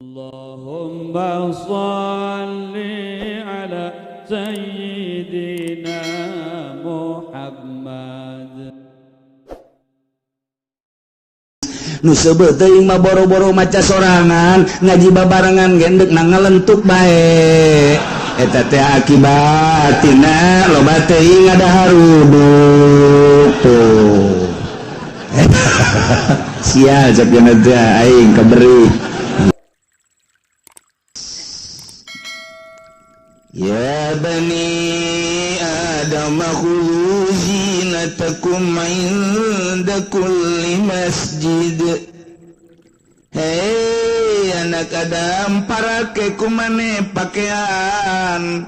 اللهم صل على سيدنا محمد. Nu seubeuh teuing mah boro-boro maca sorangan, ngaji babarengan gendek na ngalentuk bae. Eta teh akibatina loba teuing ada haruduk tuh. Sial cek teh aing kaberi. Ya bani Adam khudhu zinatakum inda kulli masjid. Hei anak Adam, parake kumane pakaian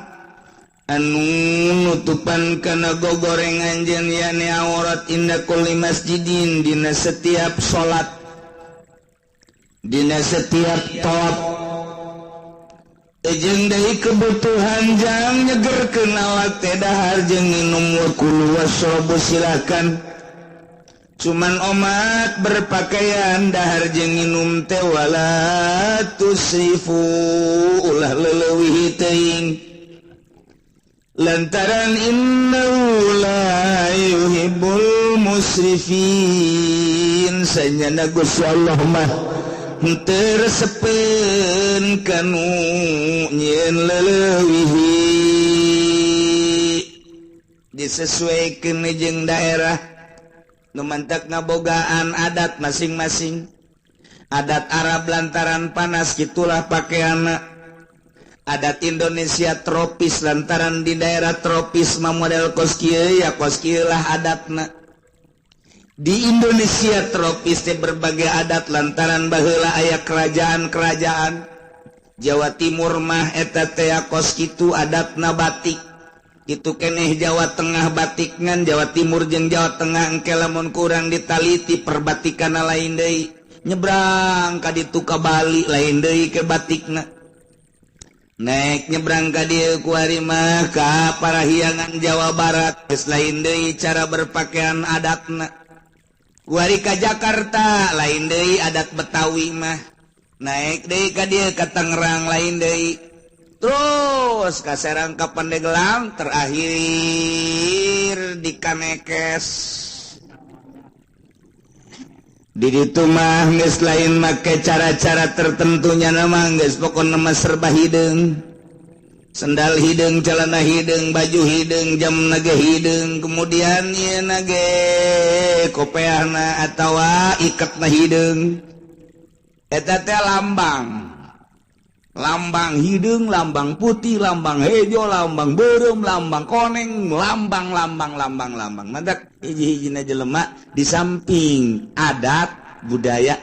anu nutupan kana gogoreng anjeun yani aurat inda kulli masjidin, dina setiap salat, dina setiap tawaf. Jeung deui kebutuhan jang nyegerkeun awak teh dahar jeung minum wa kulu wasrobu silakan. Cuman omat berpakaian dahar jeung minum teh wala tusrifu, ulah leleuwih teuing. Lantaran innahu la yuhibbul musrifin, sanyana Gusti Allah mah henteu resepeun kanu nyieun leleuwihi. Disesuaikeun jeung daerah nu mantak ngabogaan adat masing-masing. Adat Arab lantaran panas gitulah pakaianna. Adat Indonesia tropis lantaran di daerah tropis mah model kos kieu ya kos kieu lah adatna. Di Indonesia tropis teh berbagai adat lantaran baheula aya kerajaan-kerajaan. Jawa Timur mah eta teh kos kitu adatna batik. Kitu keneh Jawa Tengah batik ngan Jawa Timur jeung Jawa Tengah engke lamun kurang ditaliti perbatikanna lain deui. Nyebrang ka ditu ka Bali lain deui ke batikna. Naik nyebrang ka dieu kuari mah ka Parahyangan Jawa Barat geus lain deui cara berpakaian adatna. Kuari ka Jakarta lain deui adat Betawi mah. Naik deui ka dieu ka Tangerang lain deui. Terus ka Serang ka Pandeglang terakhir di Kanekes. Di ditu mah geus lain make cara-cara tertentunya nama geus pokona mah serba hideung. Sendal hideung, celana hideung, baju hideung, jam nage hideung, kemudian ieu nage kopeahna atawa iketna hideung. Eta teh lambang. Lambang hideung, lambang putih, lambang hejo, lambang beureum, lambang koneng, lambang lambang lambang lambang. Mantak hiji-hijina jelema di samping adat budaya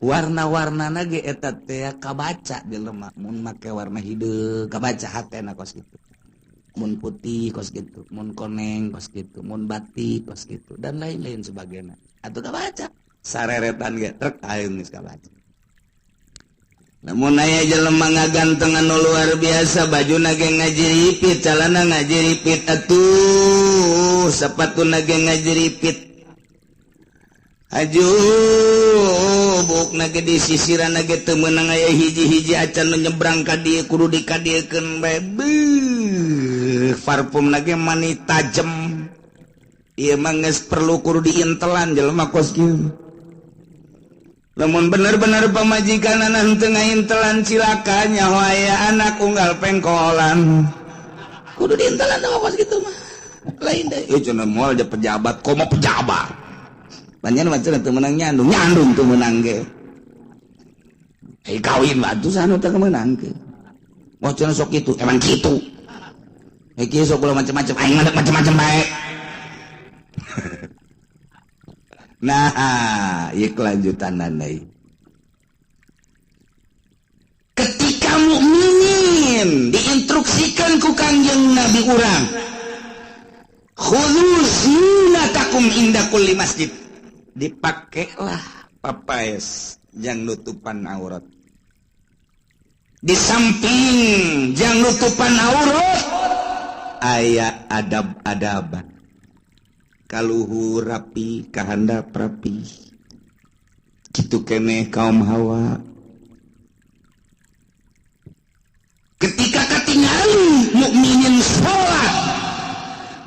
warna-warna ge eta teh kabaca jelema mun make warna hideung kabaca hatena kos kitu. Mun putih kos kitu, mun koneng kos kitu, mun batik kos kitu dan lain-lain sebagainya. Atuh kabaca sareretan ge trek ayeuna geus kabaca. Namun aya jelema ngaganteng anu luar biasa, bajuna ge ngajiripit, calana ngajiripit atuh, sapatuna ge ngajiripit. Aju bukna ge disisiran ge teu meunang aya hiji-hiji acan nu nyebrang ka dieu kudu dikadiekeun bae. Beuh, parfumna ge mani tajem. Ieu mah geus perlu kudu diintelan jelema kos kieu. Lamun bener-bener pamajikan anak teu ngaintelan cilaka nyaho aya anak unggal pengkolan. Kudu diintelan teh kos kitu mah. Lain deui. Cenah moal je pejabat, komo pejabat. Banyak macam teu meunang nyandung, nyandung teu meunang ge. Kawin batu sanu teu meunang ge. Moal cenah sok kitu, emang kitu. Kieu sok ulah macam-macam, aing mah macam-macam bae. Nah, ieu kelanjutan deui. Ketika mukminin diinstruksikan ku Kangjeng Nabi urang, khudhu zinatakum inda kulli masjid. Dipakailah papaes jang nutupan aurat. Di samping jang nutupan aurat aya adab-adaban. Kaluhur rapi, kahandap rapi. Kitu keneh kaum hawa.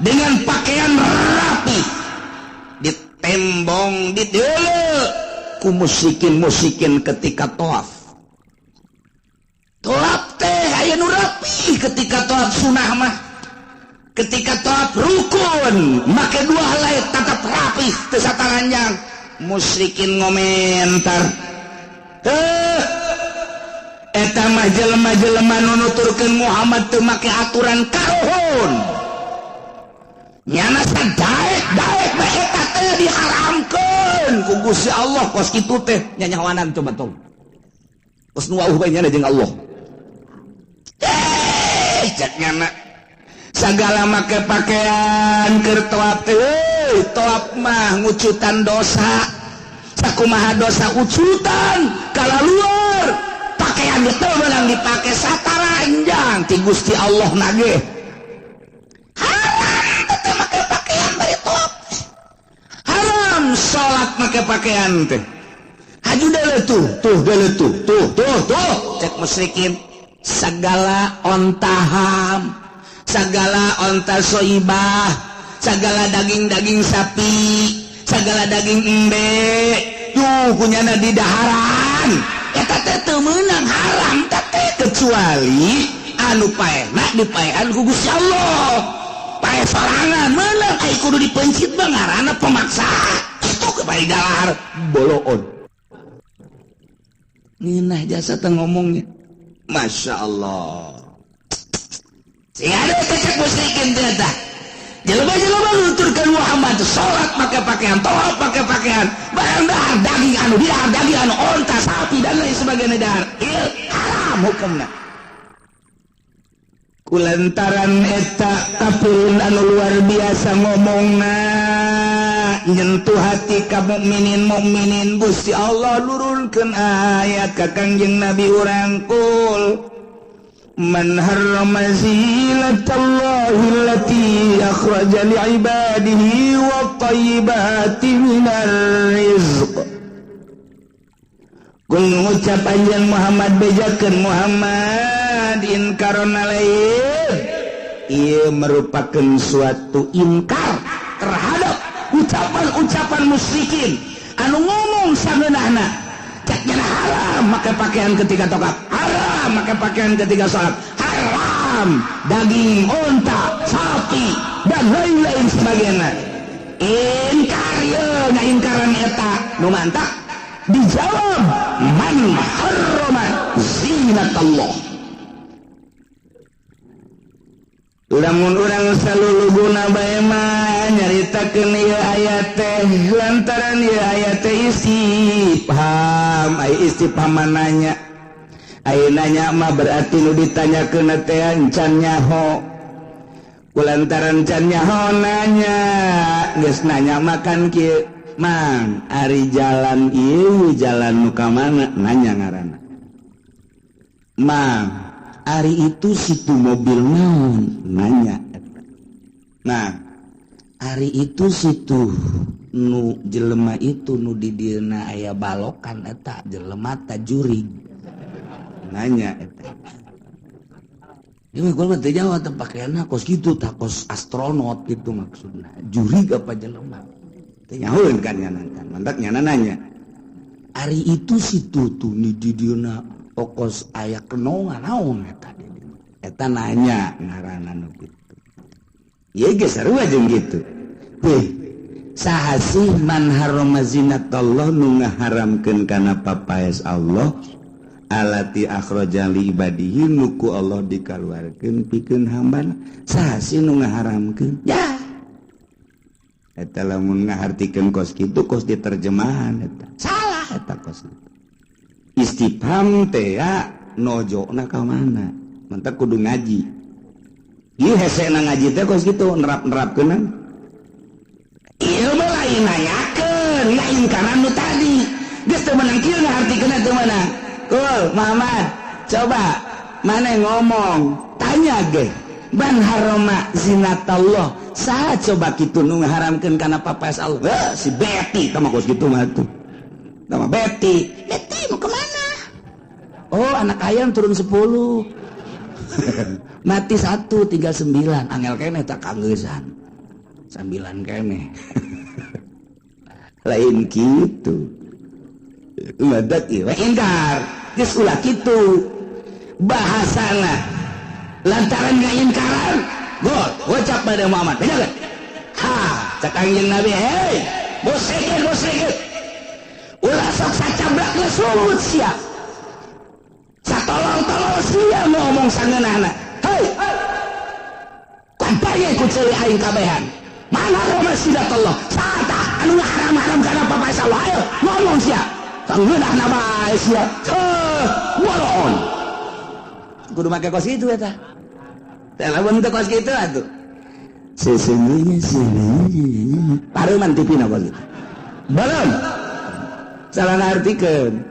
Dengan pakaian rapi ditembong dideuleu ku musyrikin-musyrikin ketika tawaf. Tawaf teh aya nu rapi ketika tawaf sunah mah. Ketika tawaf rukun make dua helai tetap rapi teu sataranjang. Musyrikin ngomentar, "Heh, eta mah jelema-jelema nu nuturkeun Muhammad teu make aturan karuhun." Nyana sadaek daek mah eta teh diharamkeun ku Gusti Allah kos kitu teh nyanyawanan coba tong. Kos nu wauh bae nyana jeung Allah. Eh, cek nyana sagala make pakaian keur tawaf teh, euy, tawaf mah ngucutan dosa. Sakumaha dosa ucutan kalaluar pakaian teu meunang dipake sataranjang ti Gusti Allah nage. Haram teh make pakaian bari tawaf. Haram salat make pakaian teh. Haju deuleu tuh, tuh deuleu tuh, tuh, tuh, tuh. Cek musyrikin segala onta ham, segala onta soibah, segala daging-daging sapi, segala daging embe, tuh kunyana di daharan. Eta teh teu meunang haram teh kecuali anu paehna dipaehan ku Gusti Allah. Paeh sorangan meunang ai kudu dipencit mah ngaranna pemaksaan. Itu kepada dalahar boloon. Ngeunah jasa teh ngomongnya. Masya Allah. Sing ada cek musyrikin teh tah. Jelema-jelema nuturkeun Muhammad salat make pakaian, tawaf make pakaian, barang dahar daging anu didahar daging anu onta, sapi dan lain sebagainya dahar. Ieu haram hukumna. Kulantaran eta kafirin anu luar biasa ngomongna nyentuh hati ka mukminin mukminin, Gusti Allah nurunkeun ayat ka Kangjeng Nabi urang, "Qul man harrama zinatallahi allati akhraja li'ibadihi wat thayyibati minar rizq." Kul ngucap anjeun Muhammad, bejakeun Muhammad, inkaron alaihim, ieu merupakan suatu inkar terhadap ucapan-ucapan musyrikin anu ngomong sangeunahna. Cek nyana haram make pakaian ketika tawaf, haram make pakaian ketika sholat, haram daging onta, sapi dan lain-lain sebagainya. Inkar ye ngaingkaran eta nu mantak dijawab, man harrama zinatallah. Lamun urang saluluguna bae mah nyaritakeun ieu ayat teh lantaran ieu ayat teh istifham, ai istifham nanya, ai nanya mah berarti nu ditanyakeun teh encan nyaho. Kulantaran can nyaho nanya, geus nanya makan kieu, "Mang, ari jalan ieu jalan nu ka mana?" Nanya ngaranna. "Mang, ari itu situ mobil naon?" Nanya. Nah, "Ari itu situ nu jelema itu nu di dieuna aya balokan eta jelema ta jurig?" Nanya eta. Ieu gua mah teu jawab teh pakaianna kos kitu tah, kos astronot gitu maksudna. Jurig apa jelema? Teu nyahoeun kan nyana kan. Mantak nyana nanya. "Ari itu situ tuh nu di dieuna okos aya kenongan naon eta di dieu?" Eta nanya ngaranna nu kitu. Ieu ge sarua jeung kitu. Teh saha sih man harrama zinatallah nu ngaharamkeun kana papaes Allah alati akhraja li ibadihi nu ku Allah dikaluarkeun pikeun hambana, saha sih nu ngaharamkeun? Ya eta lamun ngahartikeun kos kitu kos diterjemahan eta salah eta kos kitu. Istifham teh ya nojokna ka mana, mantak kudu ngaji. Ieu hesena ngaji teh kos kitu nerap-nerapkeun ieu mah lain nanyakeun ngaingkaran nu tadi geus teu meunang kieu ngahartikeun teu meunang. Kul Muhammad, coba mana ngomong tanya ge ban harama zinatallah, saha coba kitu nu ngaharamkeun kana papaes Allah? Heuh, si Betty tah mah kos kitu mah tuh. Nama Betty. Betty mau kemana? Oh, anak ayam turun 10. Mati 1, tinggal 9. Angel keneh tak kanggeusan. Sambilan keneh. Lain kitu. Madak ieu ingkar. Geus ulah kitu. Bahasana lantaran ngaingkaran, gol gocap pada Muhammad. Bener? Ha, cak Kangjeng Nabi, hei, musyrikin, musyrikin. Ulah sok sacablak ngesungut sia. Satolong-tolong sia ngomong sangeunahna. Hei, kampanye ku ceuli aing kabehan. Mana roma sidatullah? Sata anu haram-haram kana papaes Allah. Ayo ngomong sia. Sangeunahna bae sia. Heuh, bolon. Kudu make kos kitu eta. Teh lamun teu kos kitu atuh. Sesungguhnya sini pareuman tipina kos kitu. Belum. Salah ngartikeun.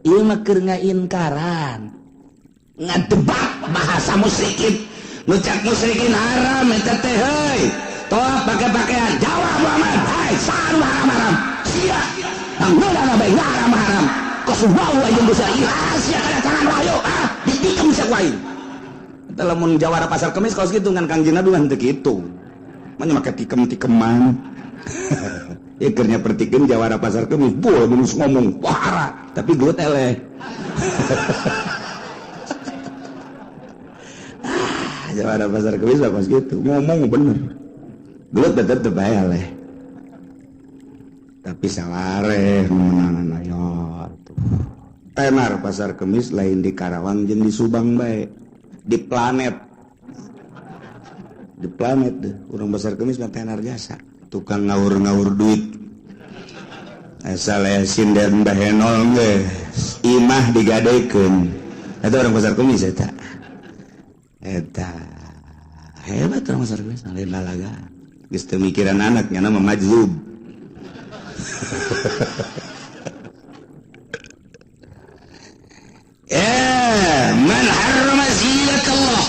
Ieu mah keur ngainkaran. Ngadebak bahasa musyrikin. Nu cak musyrikin haram eta teh heuy. Tolak pakai pakaian. Jawab Muhammad. Hai, saha nu haram-haram? Sia. Nanggeulana bae haram-haram. Kos wau aing geus ikhlas sia kana tangan wahyu. Ah, ditikam sia ku aing. Eta lamun jawara pasar kemis kos kitu ngan Kangjeng Nabi mah henteu kitu. Mah make tikem-tikeman. Ya keur nyapertikeun jawara pasar kemis, buah geus ngomong wahara, tapi gelut eleh. Ah, jawara pasar kemis mah kos kitu, ngomong bener. Gelut tetep bae eleh. Tapi sawareh meunangan aya tuh. Tenar pasar kemis lain di Karawang jeung di Subang bae. Di planet. Di planet deh, urang pasar kemis mah tenar jasa. Tukang ngaur-ngaur duit. Asal aya sinden bahenol geus, imah digadekeun. Eta urang pasar kemis eta. Eta hebat urang pasar kemis lain lalaga. Geus teu mikiran anak nya mah majzub. Man harrama zinatallah.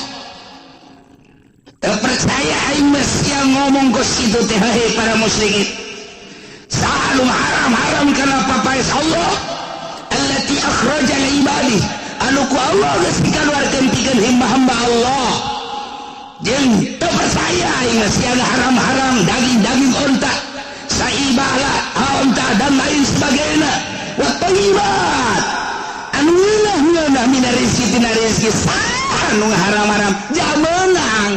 Terpercaya aing mah ngomong kos kitu teh hei para musyrikin. Sa'alu haram-haram kana papaes Allah allati akhraja li ibadi. Anu ku Allah geus dikaluarkeun pikeun hamba-hamba Allah. Jeung teu percaya aing mah sia haram-haram daging-daging onta, saibah lah, onta dan lain sebagainya. Wa thayyibat. Anu ngeunah-ngeunah mina rezeki tina rezeki saha nu haram-haram jamenang.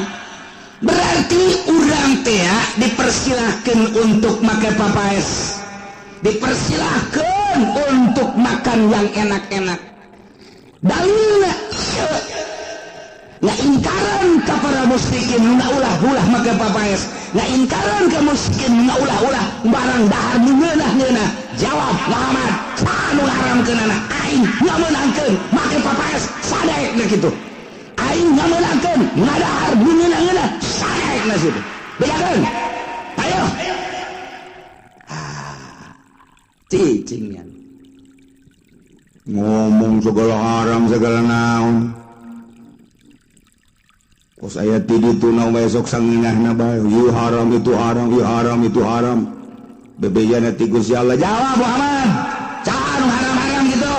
Berarti urang teh dipersilahkan untuk make papaes, dipersilahkan untuk makan yang enak-enak. Dalilna ieu ngaingkaran ka para musyrikin nu ulah-ulah make papaes, ngaingkaran ka musyrikin nu ulah-ulah barang dahar nu ngeunah-ngeunah. Jawab Muhammad, saha nu ngaharamkeunana? Aing ngameunangkeun make papaes sadaekna kitu. Aing ngameunangkeun ngadahar nu ngeunah-ngeunah sadaekna situ. Bejakeun. Ayo. Ah, cicingnya. Ngomong segala haram segala naon. Kos aya ti ditu na besok sanginahna bae. Ieu haram itu haram, ieu haram itu haram. Bebejana ti Gusti Allah. Jawab Muhammad. Saha nu haram-haram gitu?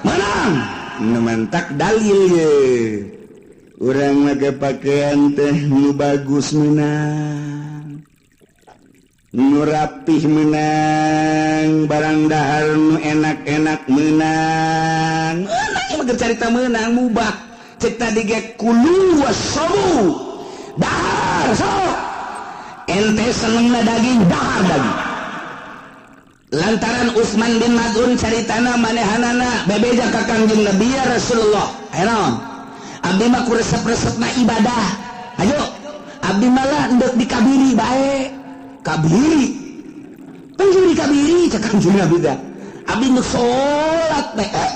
Menang. Nu mantak dalil ye. Urang make pakaian teh nu bagus menang. Nu rapih menang, barang dahar nu enak-enak menang. Menang mah keur carita menang mubah. Cek tadi ge kulu wasabu. Dahar sok. Ente senengna daging, dahar daging. Lantaran Utsman bin Maz'un caritana manehanana bebeja ka Kangjeng Nabi ya Rasulullah. Aya naon? Abdi mah ku resep-resepna ibadah. Ayo, abdi malah endek dikabiri bae. Kabiri. Penjuri kabiri cek Kangjeng Nabi teh. Abdi endek salat bae.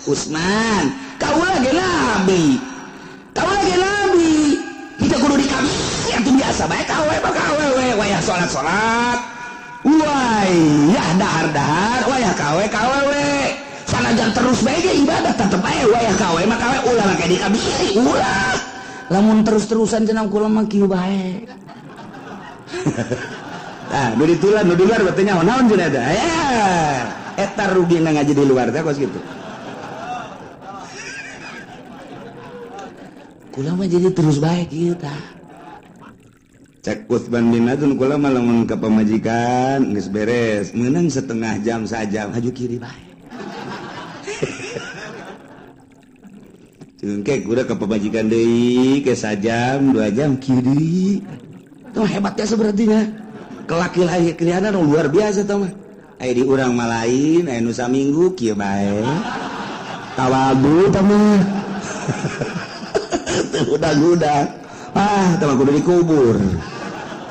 Utsman, kaulah ge nabi. Kaulah ge nabi. Kita kudu dikabiri atuh biasa bae kawe mah kawe we wayah salat-salat. Wayah dahar-dahar, wayah kawe kawe we. Sanajan terus bae ge ibadah tetep bae wayah kawe mah kawe ulah make dikabiri ulah. Lamun terus-terusan cenah kula mah kieu bae. Nah, nu ditulan nu di luar berarti nyaho naon cenah eta. Ya, eta rugina ngaji di luar teh kos kitu. Kula mah jadi terus bae kieu tah. Cek Utsman bin Maz'un kula mah lamun ka pamajikan geus beres meunang setengah jam sajam haju kiri bae. Cengkek udah ke pamajikan deui ke sajam 2 jam kiri. Tuh hebatnya seberartinya. Kelaki-laki keliana luar biasa tau mah. Aya di urang mah lain, aya nu saminggu kieu bae. Tawadu tah mah. Udah-udah. Ah, tah mah kudu dikubur.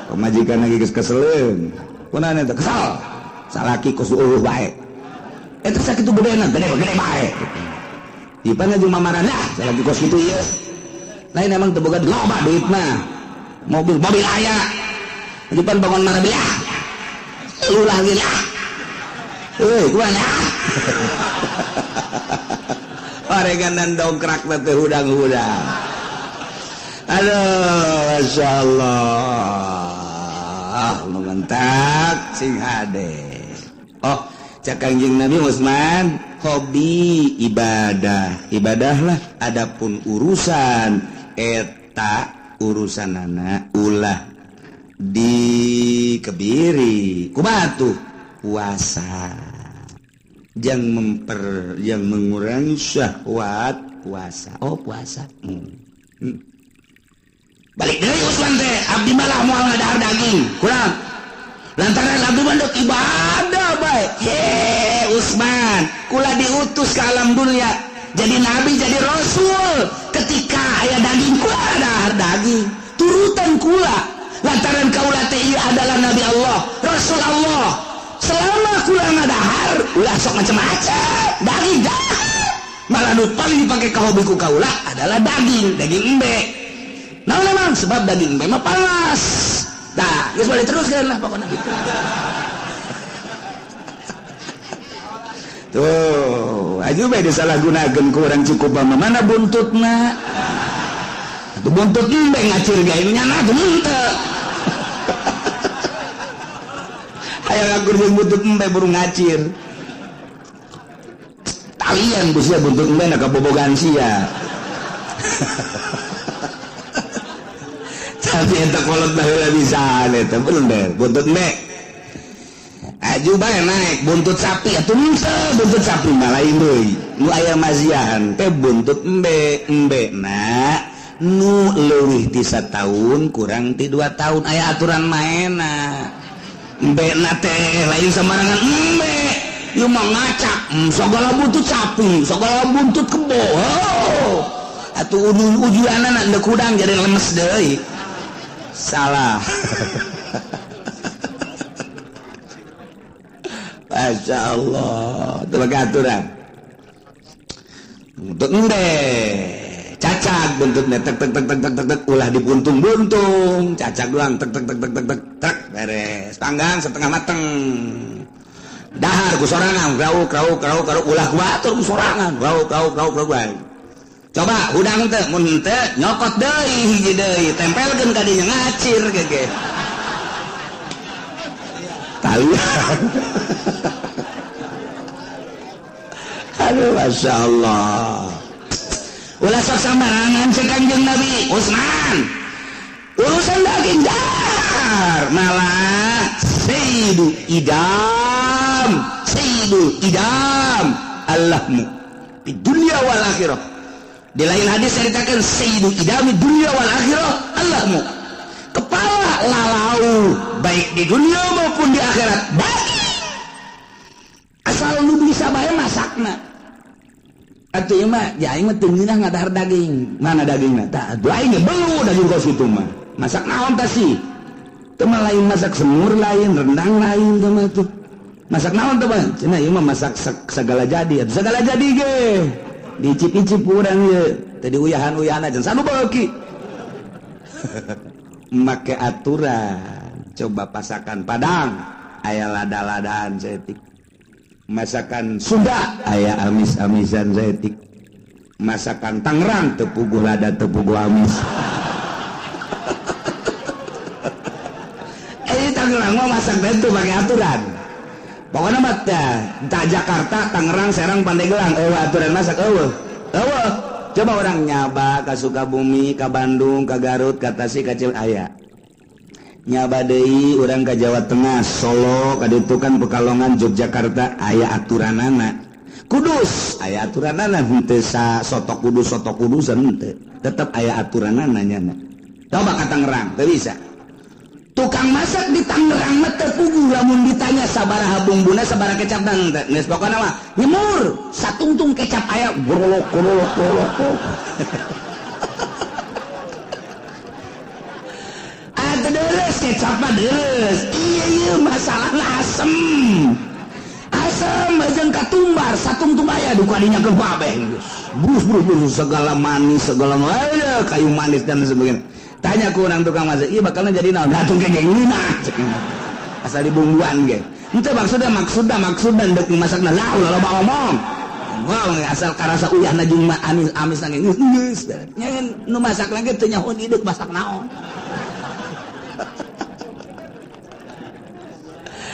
Pamajikan lagi geus keseleun. Kunaon eta kesal. Salaki kos eueuh bae. Eta sakitu gedena, gede-gede bae. Ipan jeung mamarana, salaki kos kitu ieu. Lain emang teu boga loba duit mah. Mobil-mobil aya. Ipan bangun marabiah. Ulah gila. Euy, kumaha? Pareganan dongkrak teh hudang-hudang. Aduh, Masya Allah. Mengentak sing hade. Oh, cak Kangjeng Nabi Utsman hobi ibadah. Ibadahlah adapun urusan eta urusanana ulah dikebiri. Kumaha tuh? Puasa. Yang yang mengurangi syahwat puasa. Oh, puasa. Balik deui Utsman teh, abdi malah moal ngadahar daging. Kurang. Lantaran abdi mah deuk ibadah bae. He, Utsman, kula diutus ke alam dunia jadi nabi, jadi rasul. Ketika aya daging kula dahar daging. Turutan kula. Lantaran kaula teh ieu adalah nabi Allah, rasul Allah. Selama kula ngadahar, ulah sok macam-macam. Daging dahar. Malah nu paling dipake ka hobi ku kaula adalah daging, daging embe. Nah, memang sebab daging embe mah panas. Nah, geus boleh teruskeun lah pokoknya gitu. Tuh, aju bae disalahgunakeun ku urang cukup mah mana buntutna. Atuh buntut embe ngacir gae nyana tuh henteu. Hayang akur jeung buntut embe buru ngacir. Talian ku sia buntut embe na kabobogan sia. Tapi eta kolot baheula bisa eta bener buntut embe. Aju bae naik buntut sapi atuh henteu buntut sapi mah lain deui. Nu aya maziahan teh buntut embe, embe na nu leuwih ti sataun kurang ti 2 tahun aya aturan maena. Embe na teh lain sembarangan embe. Ieu mah ngacak, sagala buntut sapi, sagala buntut kebo. Oh. Atuh ujuanana deuk hudang jadi lemes deui. Salah. Masya Allah, itu pakai aturan. Buntut embe, cacak buntutnya tek tek tek tek tek tek tek, ulah dibuntung-buntung, cacak doang tek tek tek tek tek tek tek, beres. Panggang setengah mateng. Dahar ku sorangan, krau krau krau krau, ulah ku atur ku sorangan, krau krau krau krau. Coba hudang teh mun henteu nyokot deui hiji deui, tempelkeun ka dinya ngacir gege. Talian. Aduh, Masya Allah. Ulah sok sambarangan cek Kangjeng Nabi Utsman. Urusan daging dahar malah sayyidu idam, sayyidu idam Allahmu di dunia wal akhirah. Di lain hadis ceritakan sayyidu idami dunia wal akhirah Allahmu. Kepala lalau baik di dunia maupun di akhirat. Daging. Asal lu bisa bae masakna. Atuh ieu mah ya aing mah teu ngeunah ngadahar daging. Mana dagingna? Tah atuh aing ge belu daging kos kitu mah. Masak naon tah sih? Teu mah lain masak semur lain, rendang lain teu mah tuh. Masak naon teh mah? Cenah ieu mah masak segala jadi. Atuh segala jadi ge. Diicip-icip urang ieu. Teh diuyahan-uyahan aja sanu beuki. Make aturan. Coba pasakan Padang aya lada-ladaan saeutik. Masakan Sunda aya amis-amisan saeutik. Masakan Tangerang teu puguh lada teu puguh amis. Tangerang mah masak teh pakai aturan. Pokoknya mah tah Jakarta, Tangerang, Serang, Pandeglang eueuh aturan masak eueuh. Eueuh. Coba orang nyaba ka Sukabumi, ka Bandung, ka Garut, ka Tasik, ka Cilegon aya. Nyaba deui urang ka Jawa Tengah, Solo, kaditu kan Pekalongan, Yogyakarta aya aturanana. Kudus aya aturanana henteu sa soto kudus soto kudusan henteu. Tetep aya aturanana nyana. Coba ka Tangerang, teu bisa. Tukang masak di Tangerang mah teu puguh lamun ditanya sabaraha bumbuna sabaraha kecap dan teu. Geus pokona mah nyemur satungtung kecap aya gorolok gorolok gorolok. Atuh deres kecap mah deres. Iya iya masalahna asem. Asem jeung katumbar satungtung aya duka dinya keur babeh geus. Burus burus burus segala manis segala aya kayu manis dan sebagainya. Tanya ku urang tukang masak, iya bakalnya jadi naon? Gatung kengeng ngeunah cek. Asal dibumbuan ge. Henteu maksudna maksudna maksudna deuk masakna lah ulah loba omong. Wah, asal karasa uyahna jeung amis amis nang geus geus. Nya nu masak lagi teu nyaho hidup masak naon.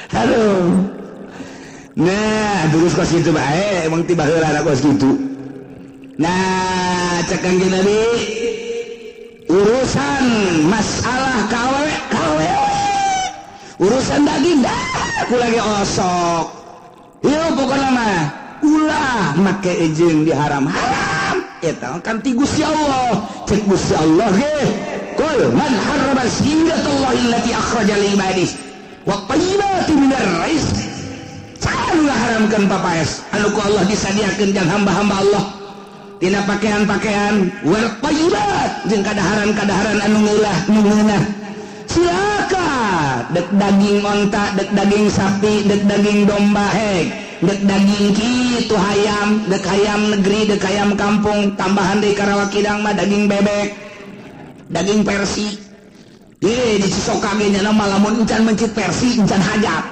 Aduh. Nah, terus kos kitu bae, emang tiba heula kos kitu. Nah, cek Kangjeng Nabi urusan masalah kawe kawe urusan daging dah aku lagi osok yuk pokoknya mah ulah make izin di haram-haram eta kan ti Gusti Allah cek Gusti Allah ge qul man harrama zinatallahi allati akhraja li ibadihi wa thayyibati minar rizq saha haramkeun papaes anu ku Allah disadiakeun jang hamba-hamba Allah tina pakaian-pakaian wal thayyibat jeung kadaharan-kadaharan anu ngeulah nu ngeunah silakan dek daging onta dek daging sapi dek daging domba hek dek daging kitu hayam dek hayam negeri dek hayam kampung tambahan deui Karawang Kidang mah daging bebek daging persi ye di Cisoka ge nya mah lamun encan mencit persi encan hajat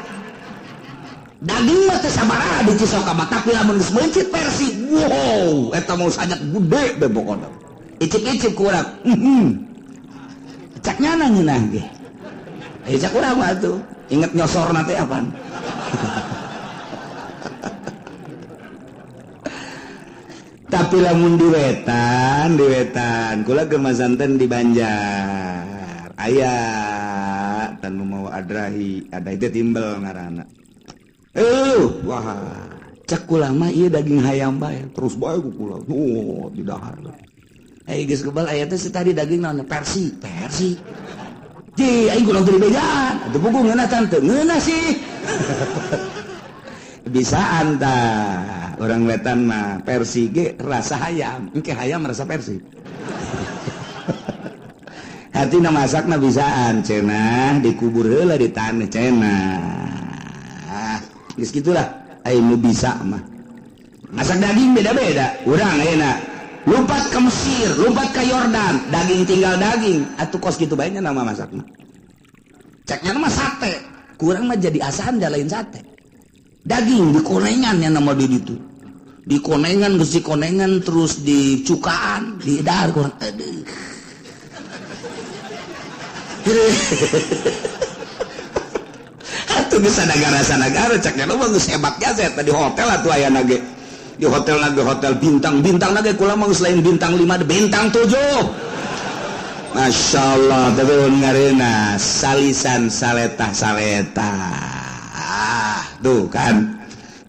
daging mah teu sabaraha di Cisoka mah tapi lamun geus mencit persi wow eta mau sajak gede be pokona icip-icip ku urang cak nyana ngeunah ge cak urang mah atuh inget nyosorna teh apaan. Tapi lamun diwetan diwetan kula ge masanten di Banjar aya tan nu mawa adrahi ada itu timbel ngaranna. Wah cek kula mah ieu daging hayam bae terus bae ku kula oh didahar. Geus kebal aya teh tadi daging naon persi persi ji aing kurang teu dibejaan atuh puguh ngeunah tante ngeunah sih. Bisaan tah orang wetan mah persi ge rasa hayam engke hayam rasa persi. Hatina masakna bisaan cenah dikubur heula di taneuh cenah. Geus gitulah aing nu bisa mah. Masak daging beda-beda. Urang ayeuna lompat ke Mesir, lompat ke Yordan, daging tinggal daging. Atuh kos kitu bae nya nama masakna. Ceknya mah sate. Kurang mah jadi asahan da lain sate. Daging dikonengan nya nama di ditu. Dikonengan geus dikonengan terus dicukaan, didahar kurang aduh. Atuh geus sanagara-sanagara cek nya mah geus hebat ge tadi hotel atuh aya nage. Di hotel nage hotel bintang-bintang nage kula mah geus lain bintang 5 bintang 7. Masya Allah tapi ngareuna salisan saletah saletah. Tuh kan.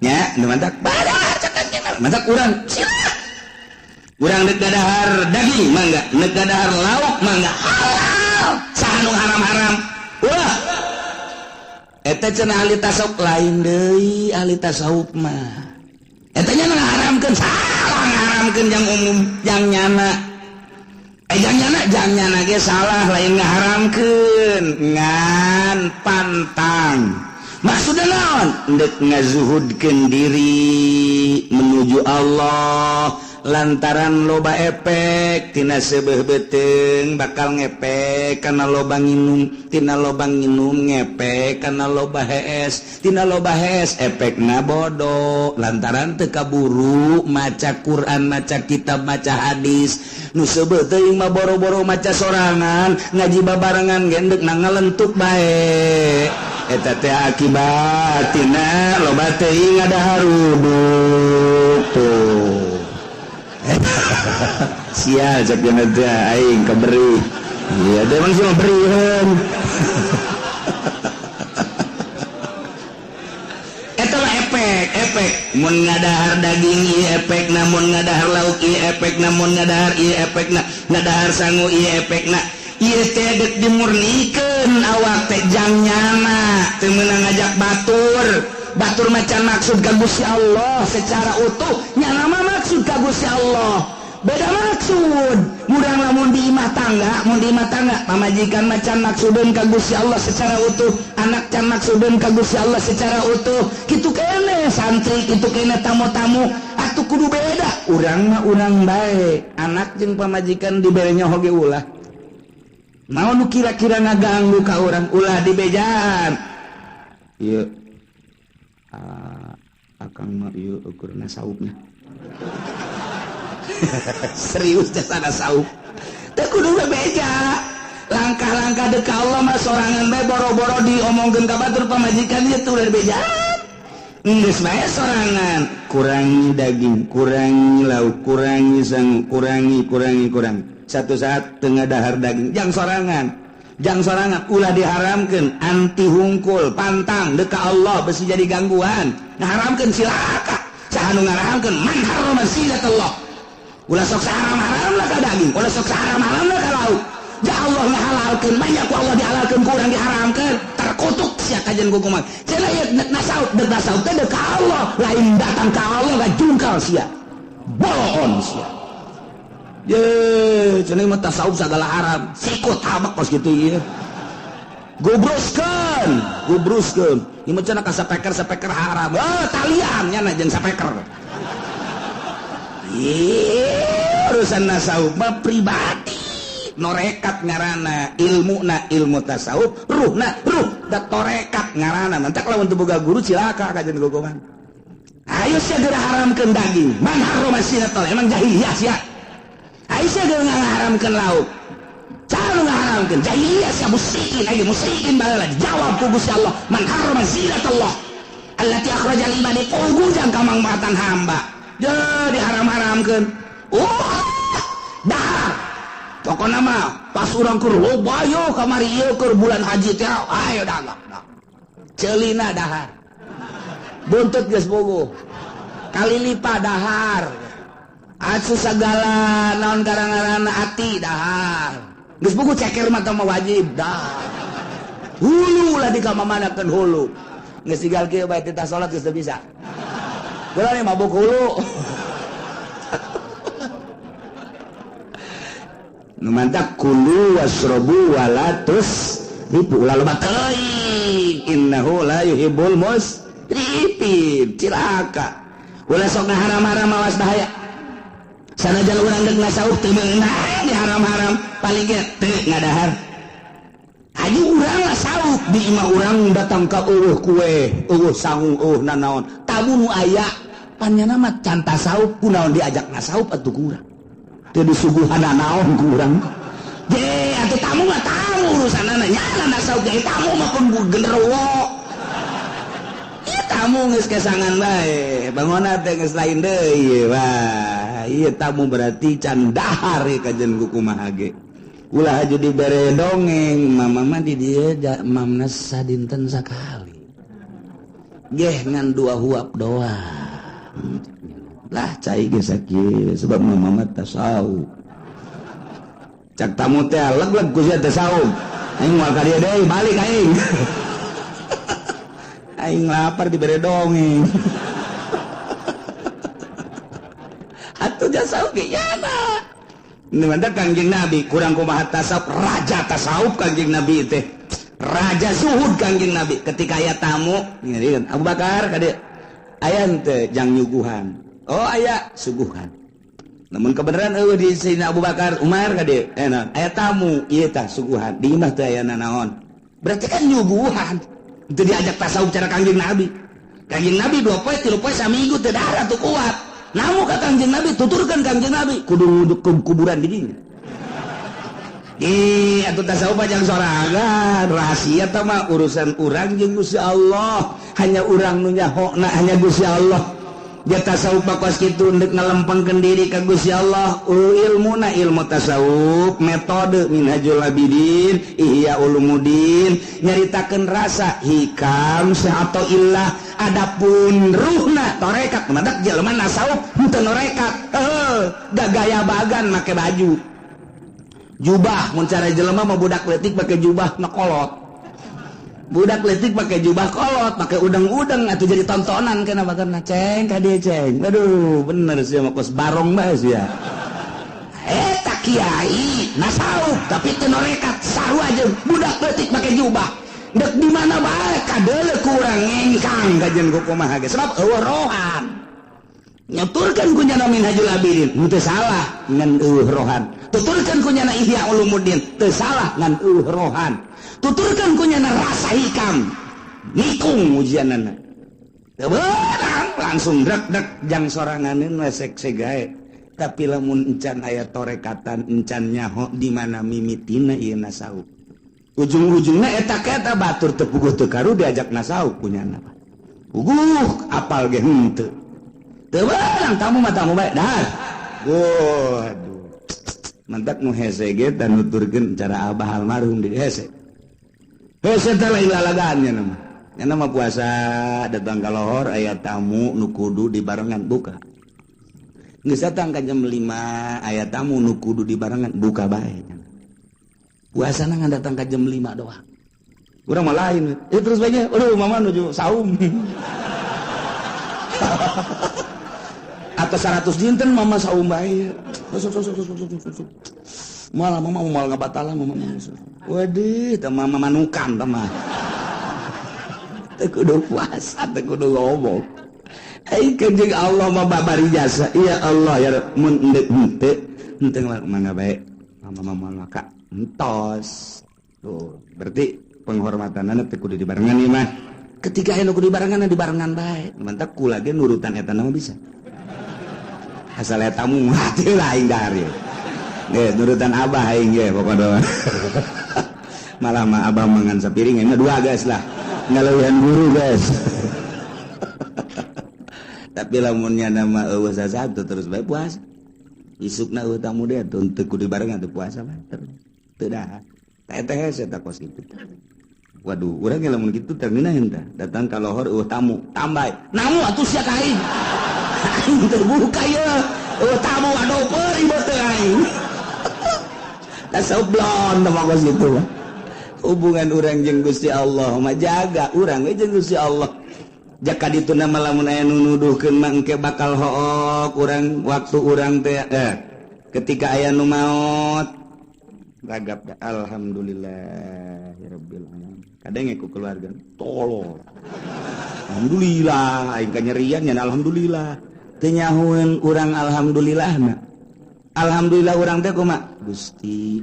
Nya nu mantak badah cek mantak urang sila. Urang deuk gadahar daging mangga, deuk gadahar lauk mangga halal. Saha nu haram-haram? Ulah. Eta cenah ahli tasawuf lain deui ahli tasawuf mah. Eta nya ngaharamkeun salah ngaharamkeun jang umum jang nyana. Jang nyana jang nyana ge salah lain ngaharamkeun ngan pantang. Maksudna naon? Deuk ngazuhudkeun diri menuju Allah lantaran loba efek tina seubeuh beuteung bakal ngepek kana loba nginum tina loba nginum ngepek kana loba hees tina loba hees efekna bodoh lantaran teu kaburu maca Quran maca kitab maca hadis nu seubeuh teuing mah boro-boro maca sorangan ngaji babarengan ge deuk ngalentuk bae eta teh akibat tina loba teuing ngadaharuduk tuh. Sial cek teh aing kaberi. Iya, dia emang sih berihan. Eta mah efek, efek. Mun ngadahar daging ieu efekna, mun ngadahar lauk ieu efekna, mun ngadahar ieu efekna, ngadahar sangu ieu efekna. Ieu teh deuk dimurnikeun awak teh jang nyana, teu meunang ngajak batur. Batur macan maksud ka Gusti Allah secara utuh, nyana mah maksud ka Gusti Allah. Beda maksud. Murang lamun di imah tangga, mun di imah tangga pamajikan macan maksudun ka Gusti Allah secara utuh, anak can maksudun ka Gusti Allah secara utuh. Kitu keneh santri, kitu keneh tamu-tamu, atuh kudu beda. Urang mah urang bae, anak jeung pamajikan dibere nyaho ge ulah. Naon nu kira-kira ngaganggu ka urang ulah dibejaan. Ieu akang mah ieu ukurna saupna. Serius jasana saup. Teu kudu bebeja. Langkah-langkah deuk ka Allah mah sorangan bae boro-boro diomongkeun ka batur pamajikan ieu teu bejaan. Geus bae sorangan, kurangi daging, kurangi lauk, kurangi sangu, kurangi kurangi kurang. Satu saat tengah dahar daging, jang sorangan. Jang sorangan ulah diharamkeun, anti hungkul, pantang deuk ka Allah besi jadi gangguan. Ngaharamkeun cilaka. Saha nu ngaharamkeun man harrama zinatallah. Ulah sok haram-haram lah ka daging, ulah sok haram-haram lah ka lauk. Ja Allah ngahalalkeun, banyak ku Allah dihalalkeun ku urang diharamkeun, terkutuk sia kajian ku kumaha. Cenah ieu deuk nasaub, deuk nasaub teh deuk ka Allah, lain datang ka Allah ngajungkal sia. Bolon sia. Ye, cenah mah tasawuf sagala haram. Sikut habak kos kitu ieu. Gubruskeun, gubruskeun. Ieu mah cenah ka sapeker-sapeker haram. Oh, talian nya jeung sapeker. Ih, urusan tasawuf mah pribadi. Norekat ngaranna, ilmuna ilmu tasawuf, ruhna ruh da torekat ngaranna. Mantak lamun teu boga guru cilaka kajian gogongan. Ayo sia geura haramkeun daging. Man harrama zinatal, emang jahiliyah sia. Ayo sia geura ngaharamkeun lauk. Cara ngaharamkeun jahiliyah sia musyrikin, ayo musyrikin baheula jawab ku Gusti Allah, man harrama zinatallah allati akhraja lil ibadi, pugujang ka mangfaatan hamba. Je diharam-haramkeun. Wah, dahar. Pokona mah pas urang keur loba yo kamari ieu keur bulan haji teh ayo dagang. Ceulina dahar. Buntut geus bogo. Kalilipa dahar. Asu sagala naon garang-garana ati dahar. Geus bogo ceker mah mah wajib dahar. Hulu lah dikamamanakeun hulu. Geus tinggal kieu bae titah salat geus teu bisa. Geura nih mabuk hulu. Nu mantak kulu wasrobu wala tusrifu, ulah loba teuing, innahu la yuhibbul musrifin. Cilaka. Ulah sok ngaharam-haram mawas bahaya. Sanajan urang deuk ngasaup teu meunang diharam-haram, paling ge teu ngadahar. Hayu urang lah saup di imah urang datang ka eueuh kue, eueuh sangu, eueuh nanaon. Tamu nu aya panyana mah can tasaup, kunaon diajak ngasaup atuh kurang. Teu disuguhan naon ku urang. Je atuh tamu mah tamu urusanana nyana nasaup ge tamu mah pun genderuwo. Ieu tamu geus kesangan bae, bangona teh geus lain deui wah. Ieu tamu berarti can dahar ieu kajen ku kumaha ge. Ulah aju dibere dongeng, mama mah di dieu mamna sadinten sakali. Geh ngan dua huap doang. Lah cai ge sakieu sebab mama mah tasawuf. Cak tamu teh leg-leg ku sia tasawuf. Aing moal ka dieu deui, balik aing. Aing lapar dibere dongeng. Atuh tasawuf ge yana. Nu mantap Kangjeng Nabi kurang kumaha tasawuf, raja tasawuf Kangjeng Nabi teh. Raja zuhud Kangjeng Nabi ketika aya tamu, ngeureun Abu Bakar ka dieu. Aya henteu jang nyuguhan. Oh aya suguhan. Namun kebenaran eueuh di Sayyidina Abu Bakar Umar ka dieu. Aya tamu ieu tah suguhan. Di imah teh aya nanaon. Berarti kan nyuguhan. Teu diajak tasawuf cara Kangjeng Nabi. Kangjeng Nabi 2 poe 3 poe saminggu teu dahar atuh kuat. Namu ka Kangjeng Nabi tuturkeun Kangjeng Nabi kudu nguduk kuburan di dinya. Ih atuh tasawuf jang sorangan rahasia tah mah urusan urang jeung Gusti Allah. Hanya urang nu nyahona hanya Gusti Allah. Ja tasawuf kos kitu ndek ngalempengkeun diri ka Gusti Allah. Ilmuna ilmu tasawuf, metode Minhajul Abidin, Ihya Ulumuddin, nyaritakeun rasa hikam atau illah. Adapun ruhna torekat, madak jelema nasawuf henteu norekat. Heuh, gaya bagan make baju jubah, mun cara jelema mah budak leutik make jubah na kolot. Budak leutik pakai jubah kolot, pakai udang-udang atau jadi tontonan kenapa karena ceng ka dieu ceng. Aduh, bener sih mah kos barong bae sia. Eta kiai nasawuf tapi teu norekat, sarua jeung budak leutik make jubah. Dek di mana bae kadeuleu kurang ngengkang kajian ku kumaha ge sebab eueuh rohan. Nyaturkeun ku nyana Minhajul Abidin, henteu salah ngan eueuh rohan. Tuturkeun ku nyana Ihya Ulumuddin, teu salah ngan eueuh rohan. Tuturkeun ku nyana rasa hikam, nikung ujianana. Teu beunang langsung drek-drek jang soranganeun we sek gae. Tapi lamun encan aya torekatan, encan nyaho di mana mimitina ieu nasawuf. Ujung-ujungna eta eta batur teu puguh teu karu diajak nasawuf ku nyana. Puguh apal ge henteu. Teu beunang tamu mah tamu bae dahar. Waduh. Mantak nu hese ge tah nuturkeun cara abah almarhum di hese. Hese teh lain lalagannya nama. Nya nama puasa datang ka lohor aya tamu nu kudu dibarengan buka. Geus datang ka jam 5 aya tamu nu kudu dibarengan buka bae. Puasana ngan datang ka jam 5 doang. Urang mah lain. Terus bae nya, aduh mama nuju saum. Atau 100 dinten mama saum bae. Malah mama mau ngabatalan mama. Waduh, teh mama manukan teh mah. Teu kudu puasa, teu kudu ngomong. Ai kanjeng Allah mah babari jasa. Ya Allah ya mun endek henteu, henteu mangga bae. Mama moal maka entos. Tuh, berarti penghormatanna teu kudu dibarengan ieu mah. Ketika aya nu kudu dibarengan dibarengan bae. Mantak kula ge nurutan eta mah bisa. Asal eta tamu hati lain dari. Nggih, nurutan abah aing ge pokona. Malah mah abah mangan sapiring aing mah dua guys lah. Ngaleuwihan guru guys. Tapi lamun nya nama eueuh sasab terus bae puasa. Isukna eueuh tamu deui teu kudu dibarengan teu puasa mah terus. Teu dahar. Teh teh hese tah kos kitu. Waduh, urang ge lamun kitu teh ngeunaheun tah. Datang ka lohor eueuh tamu, tambah. Namu atuh sia ka aing. Aing teu buka ieu. Eueuh tamu aduh peurih teh aing. Tasawuf blon teh kos kitu mah. Hubungan urang jeung Gusti Allah mah jaga urang we jeung Gusti Allah. Jaka dituna mah lamun aya nu nuduhkeun mah engke bakal hook urang waktu urang teh ketika aya nu maot ragap da alhamdulillahirabbil alamin. Kadang ku keluarga tolol. Alhamdulillah aing kanyerian nya alhamdulillah. Teu nyahoeun urang alhamdulillah na. Alhamdulillah urang teh kumaha? Gusti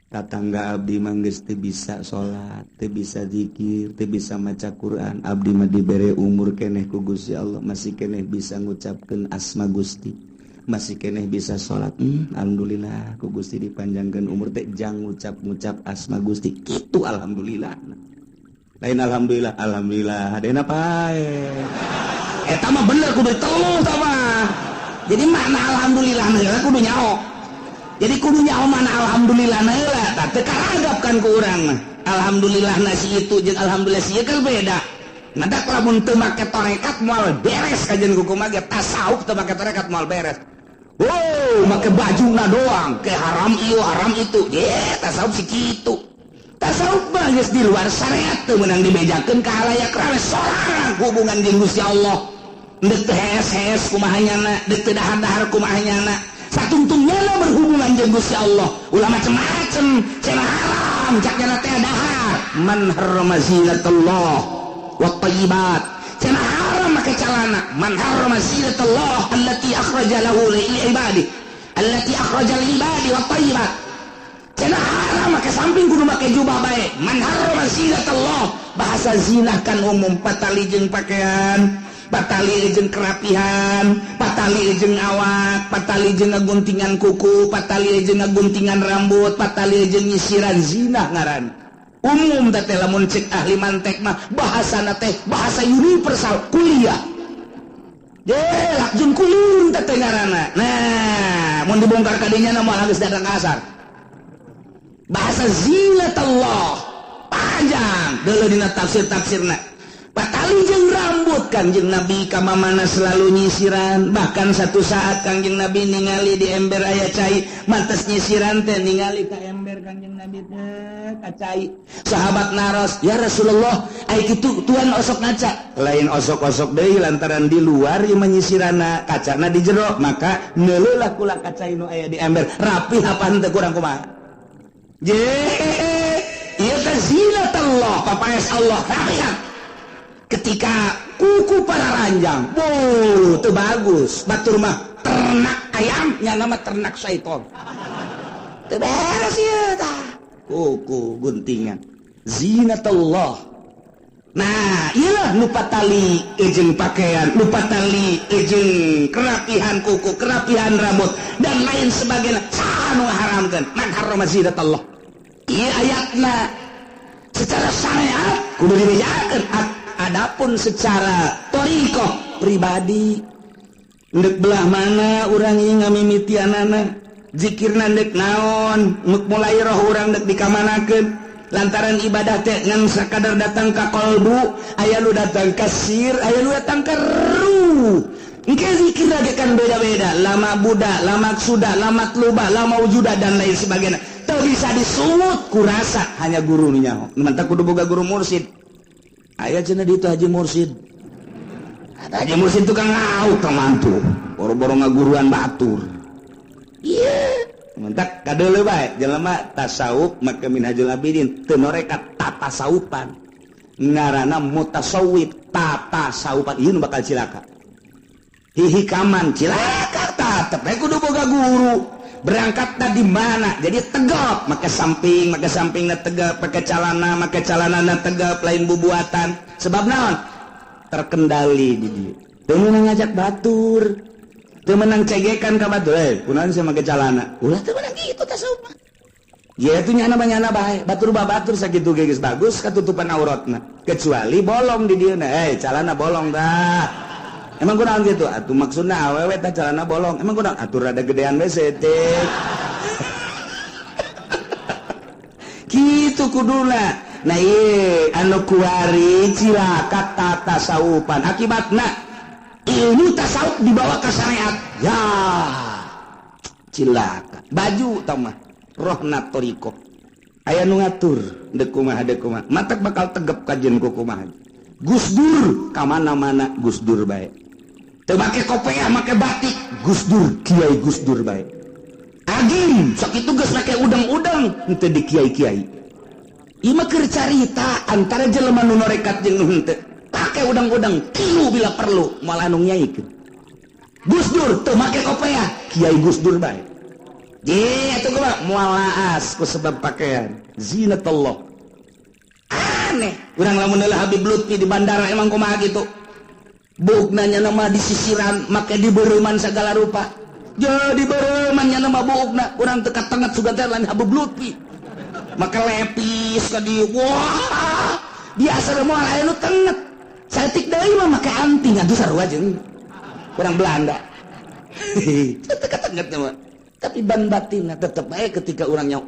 tatangga abdi mah geus teu bisa salat, teu bisa zikir, teu bisa maca Quran. Abdi mah dibere umur keneh ku Gusti Allah, masih keneh bisa ngucapkeun asma Gusti, masih keneh bisa salat. Alhamdulillah ku Gusti dipanjangkeun umur teh jang ngucap-ngucap asma Gusti. Kitu alhamdulillah. Lain alhamdulillah, alhamdulillah hadena pae. Eta mah bener kudu diteluh tah mah. Jadi mana alhamdulillah heula kudu nyaho. Jadi kudu nyaho mana alhamdulillah heula tah teu karagap kan ku urang mah. Alhamdulillah nasi itu jeung alhamdulillah si ieu kan beda. Nadak lamun teu make tarekat moal beres kajian ku kumaha ge tasawuf teu make tarekat moal beres. Wow, make bajuna doang ke haram ieu haram itu. Ye, tasawuf si kitu. Tasawuf mah geus di luar syariat teu meunang dibejakeun ka halayak rame sorangan hubungan jeung Gusti Allah. Deuk teu hees-hees kumaha nyana, deuk teu dahar-dahar kumaha nyana. Satungtungnya berhubungan jeung Gusti Allah. Ulah macem-macem, cenah haram, cak nyana teh dahar. Man harrama zinatallah wat thayyibat. Cenah haram make calana. Man harrama zinatallah allati akhraja lahu li ibadi. Allati akhraja lil ibadi wat thayyibat. Cenah haram make samping kudu make jubah bae. Man harrama zinatallah. Bahasa zinah kan umum patali jeung pakaian, patali jeung kerapihan, patali jeung awak, patali jeung ngaguntingan kuku, patali jeung ngaguntingan rambut, patali jeung nyisiran, zinah ngaran. Umum teh lamun cek ahli mantek mah bahasana teh bahasa universal kuliah. Ye, lakjun kulun teh ngaranna. Nah, mun dibongkar ka dinya moal geus datang ka asar. Bahasa zinatullah panjang deuleu dina tafsir-tafsirna. Patali jeung rambut Kangjeng Nabi ka mamana selalu nyisiran. Bahkan satu saat Kangjeng Nabi ningali di ember aya cai, mantes nyisiran teh ningali ka ember Kangjeng Nabi teh ka cai. Sahabat naros, "Ya Rasulullah, ai kitu tuan osok ngaca." Lain osok-osok deui lantaran di luar ieu menyisirana, kacana di jero, maka neuleulah kula ka cai nu aya di ember. Rapi apa henteu kurang kumaha? Je, ieu teh zinatullah, papaes Allah, rapihan. Ketika kuku para ranjang, wuh, itu bagus. Batur mah ternak ayam, nya nama ternak syaiton. Teu beres ieu tah. Kuku guntingan. Zinatullah. Nah, iyalah lupa tali jeung pakaian, lupa tali jeung kerapihan kuku, kerapihan rambut dan lain sebagainya. Saha nu ngaharamkeun? Man harrama zinatullah. Ieu ayatna secara syariat kudu dibejakeun. Adapun secara thariqah pribadi ndek belah mana urang ieu ngamimitianana zikirna ndek naon ndek mulai roh urang ndek dikamanakeun lantaran ibadah teh ngan sakadar datang ka qalbu aya nu datang ka sir aya nu datang ka ruh. Engke zikir lagi kan beda-beda lama buddha lama suda lama tluba lama wujuda dan lain sebagainya. Teu bisa disungut kurasa hanya guru nu nyaho mantap kudu boga guru mursid. Aya cenah di itu Haji Mursid. Ada Haji Mursid tukang ngauk ka mantu. Boro-boro ngaguruan batur. Iya, mentak kadeuleu bae jelema tasawuf make Minhajul Abidin teu norekat tatasawupan. Ngaranna mutasawwif tatasawupan ieu nu bakal cilaka. Hihikaman cilaka tetep bae kudu boga guru. Berangkat di mana jadi tegap make samping na tegap make calana tegap lain bubuatan sebab naon terkendali di dieu teu meunang ngajak batur teu meunang cegekan ka batur kunaon sia make calana ulah teu meunang kitu tasawuf mah ieu tuh nyana mah nyana bae batur batur sakitu ge geus bagus katutupan auratna kecuali bolong di dieu na calana bolong tah. Emang kunaon gitu? Atuh maksudna awewe tah calana bolong. Emang kunaon? Atuh rada gedean we setik. Kitu kuduna. Nah ieu anu kuari cilaka tatasawupan. Akibatna ilmu tasawuf dibawa ke syariat. Ya. Cilaka. Baju tah mah rohna thariqah. Aya nu ngatur deuk kumaha deuk kumaha. Matak bakal tegep kajeun ku kumaha. Gus Dur ka mana-mana Gus Dur bae. Teu make kopiah make batik Gus Dur Kiai Gus Dur bae. Agim sakitu geus make udang-udang henteu di kiai-kiai. Ieu mah keur carita antara jelema nu norekat jeung nu henteu. Pake udang-udang kilu bila perlu moal anu nyaikeun. Gus Dur teu make kopiah Kiai Gus Dur bae. Ye atuh kumaha moal laas ku sebab pakaian zinatullah. Aneh urang lamun heula Habib Lutfi di bandara emang kumaha kitu. Buukna nya mah disisiran make dibereuman segala rupa. Jadi bereuman nya mah buukna urang teu katenget sugan teh lain Habib Lutfi. Make lepis ka dieu. Wah, biasa moal aya nu tenget. Saeutik deui mah make anting atuh sarua jeung urang Belanda. Teu katenget mah. Tapi ban batinna tetep bae ketika urangnya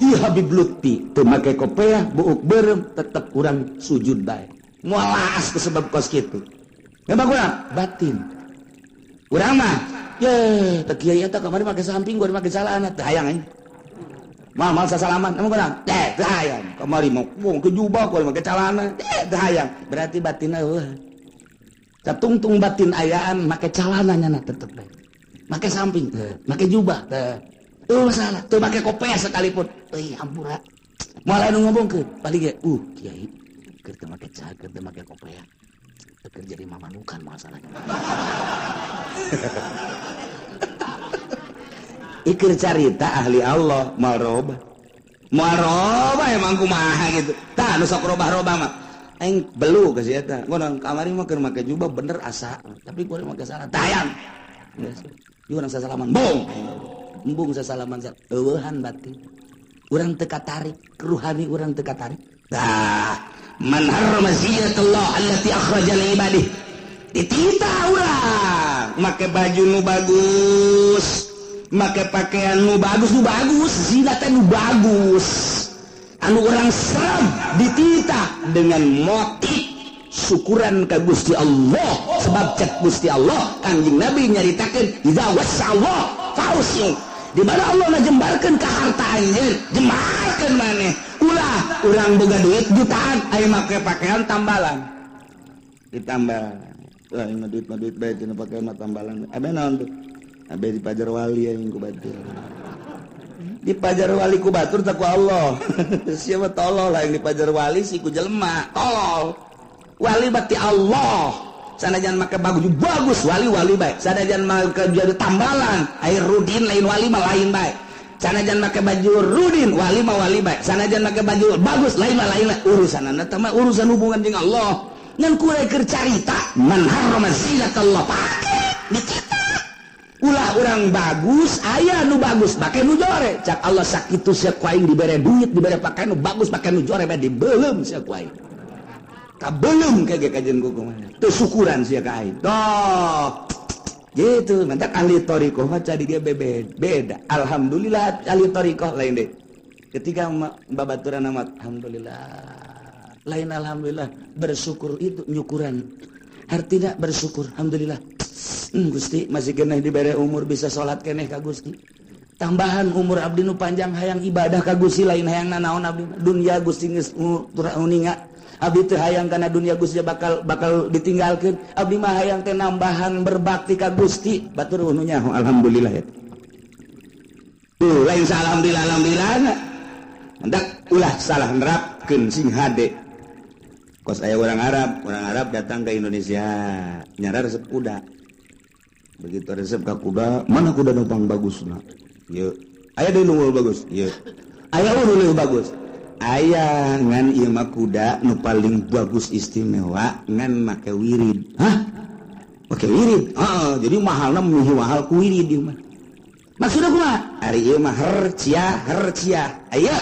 ieu Habib Lutfi teu make kopiah buuk beureum tetep urang sujud bae. Moal laas ku sebab kos kitu. Emang kurang batin. Urang mah ye teu kiai eta kamari make samping gua make celana teu hayang aing. Mal sasalaman emang kurang teh teu hayang. Kamari mah wong ke jubah gua make celana teh teu hayang. Berarti batinna eueuh. Catungtung batin ayaan make celana nya tetep bae. Make samping, make jubah, teu masalah, teu make kopiah sekalipun. Euy ampura. Moal anu ngomongkeun, paling ge, kiai keur teu make cageur, teu make kopiah. Keur jadi mamanukan masalahnya. Iker carita ahli Allah moal robah. Moal robah emang kumaha gitu. Tah nu sok robah-robah mah. Aing belu ka si eta. Gua kamari mah keur make jubah bener asa, tapi gua make salah. Tayang. Ieu urang sasalaman, bung. Embung sasalaman eueuhan batin. Urang teu katarik, ruhani urang teu katarik. Dah, man harrama zinatallah allati akhraja li ibadihi. Dititah urang make baju nu bagus, make pakaian nu bagus, nu bagus, zinat teh nu bagus. Anu urang serem dititah dengan motif syukuran ka Gusti Allah, sebab cek Gusti Allah, Kanjeng Nabi nyaritakeun idza wasallah fausiu, di mana Allah ngajembarkeun ka harta anjeun, jembarkeun maneh. Ulah urang boga duit jutaan aya make pakaian tambalan, ditambal. Wah, ini duit mah duit bae, cenah pakaian mah tambalan. Abe naon tuh? Abe dipajar wali aing ku batur. Dipajar wali ku batur tak ku Allah. Siapa tolol lah yang dipajar wali si ku jelema tolol. Wali berarti Allah. Sanajan make bagus bagus wali wali bae. Sanajan make jadi tambalan air rudin lain wali mah lain bae. Sanajan make baju rudin wali mah wali bae. Sanajan make baju bagus lain mah lain bae. Urusanana teh mah urusan hubungan jeung Allah. Ngan kuring keur carita man harrama zinatallah pake dititah. Ulah orang bagus aya nu bagus make nu jore. Cak Allah sakitu sia ku aing dibere duit, dibere pakaian nu bagus, make nu jore bae dibeuleum sia ku aing. Kabeuleum kege kajian ku kumaha. Teu syukuran sia ka aing. Toh. Gitu, mantak ahli thariqah mah cari dia beda. Alhamdulillah ahli thariqah lain deh. Ketika babaturan amat alhamdulillah. Lain alhamdulillah bersyukur itu nyukuran. Artinya bersyukur alhamdulillah. Gusti masih keneh dibere umur bisa salat keneh ka Gusti. Tambahan umur abdi nu panjang hayang ibadah ka Gusti, lain hayang nanaon abdi. Dunia Gusti geus uninga. Abdi teu hayang kana dunia Gusti bakal bakal ditinggalkeun. Abdi mah hayang teh nambahan berbakti ka Gusti. Batur nu nyaho alhamdulillah ya. Tuh lain alhamdulillah alhamdulillah. Hendak ulah salah nerapkeun sing hade. Kos aya orang Arab datang ke Indonesia, nyara resep kuda. Begitu resep ka kuda, mana kuda nu pang bagusna? Ieu. Aya deui nu bagus? Ieu. Aya nu bagus. Aya ngan ieu mah kuda nu paling bagus istimewa ngan make wirid. Hah? Make wirid? Heeh, jadi mahalna meuh mahal ku wirid ieu mah. Maksudna kumaha? Ari ieu mah hercia hercia. Aya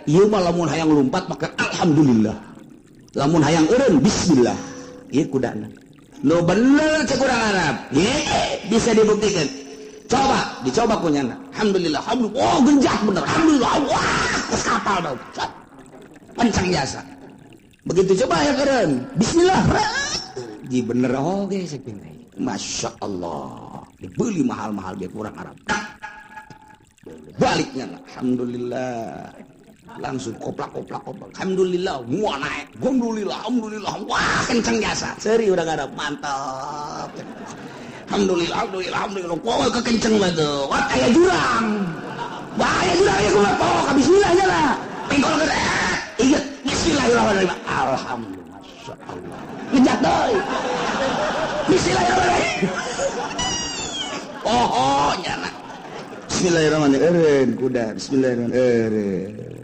ieu mah lamun hayang lumpat make alhamdulillah. Lamun hayang eureun bismillah. Ieu kudana. Nu bener cek urang Arab. Ye, bisa dibuktikan. Coba, dicoba ku nyana. Alhamdulillah, alhamdulillah. Oh, genjak bener. Alhamdulillah. Wah, kos kapal dong. Kencang jasa. Begitu coba ya keren. Bismillah. Ji bener oge cek pintai. Masya Allah. Dibeli mahal-mahal dia kurang Arab. Baliknya alhamdulillah. Langsung koplak koplak koplak. Alhamdulillah, gua naik. Alhamdulillah, alhamdulillah. Wah, kencang jasa. Seri udah gak ada, mantap. Alhamdulillah, alhamdulillah, alhamdulillah. Wah, kekenceng banget. Wah, kayak jurang. Wah, aya jurang ya gua pok. Bismillah aja lah. Pengkol gede. Iya, bismillahirrahmanirrahim. Alhamdulillah, masya Allah. Ngejat doi. Bismillahirrahmanirrahim. Oh, oh, nyana. Bismillahirrahmanirrahim. Kuda, bismillahirrahmanirrahim.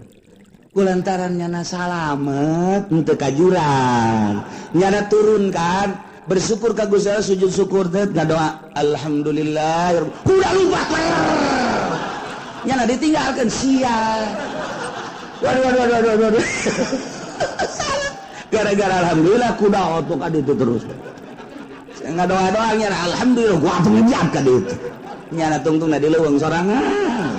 Kulantaran nyana salamet untuk kajuran nyana turun kan bersyukur ka Gusti Allah, sujud syukur teh ngadoa alhamdulillah kuda lupa nyana ditinggalkan sia. Waduh waduh waduh waduh waduh. Gara-gara alhamdulillah kuda otok ka ditu terus ngadoa-doa nyana alhamdulillah gua atuh ngejat ka ditu nyana tungtungna di leuweung sorangan.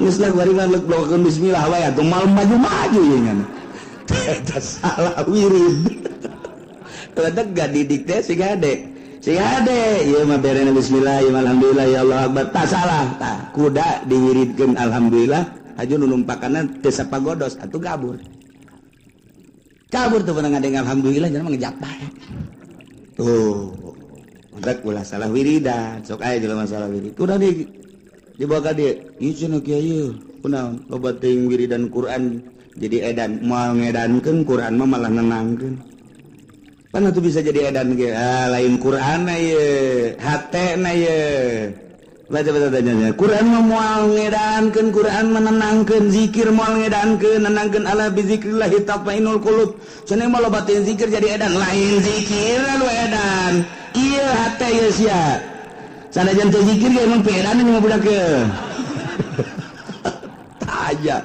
Geus lah bari mah blokeun bismillah wae atuh mal maju-maju ye nyana. Eta salah wirid. Ledak gak didik teh si gade. Si gade ieu mah berena bismillah ieu mah alhamdulillah ya Allah akbar. Tah salah tah kuda diwiridkeun alhamdulillah haju nu numpakanna teu sapagodos atuh kabur. Kabur tuh pernah ngadeng alhamdulillah jangan mah ngejat bae. Tuh. Mantak ulah salah wiridan, sok aya jelema salah wirid. Udah di dibawa ka dieu. Ieu cenah kiai kunaon loba teuing wiridan Quran jadi edan, moal ngedankeun Quran mah malah nenangkeun. Pan atuh bisa jadi edan ge. Ah, lain Quran na ieu, hatena ieu. Baca baca tanya. Quran mah moal ngedankeun, Quran mah nenangkeun, zikir moal ngedankeun, nenangkeun ala bizikrillah tatmainul qulub. Cenah mah loba teuing zikir jadi edan, lain zikir lu edan. Ieu hate ieu sia. Sanajan teu zikir ge emang peedan mah budak ge. Aja.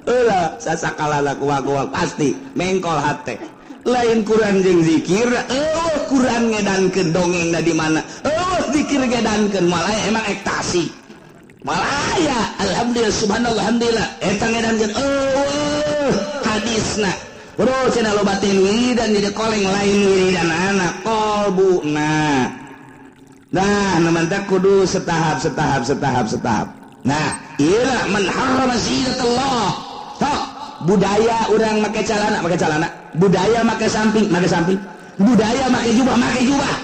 Ulah sasakalala kuah-kuah pasti mengkol hate. Lain Quran jeung zikir, eueuh Quran ngedankeun dongengna di mana? Eueuh zikir ngedankeun malah emang ekstasi. Malah ya alhamdulillah subhanallah alhamdulillah eta ngedankeun eueuh hadisna. Bro cenah loba teh wiridan jadi koleng lain wiridan anak qalbuna. Nah, nu mantak kudu setahap setahap setahap setahap. Nah, ieu man harrama zinatallah. Tok budaya urang make calana, make calana. Budaya make samping, make samping. Budaya make jubah, make jubah.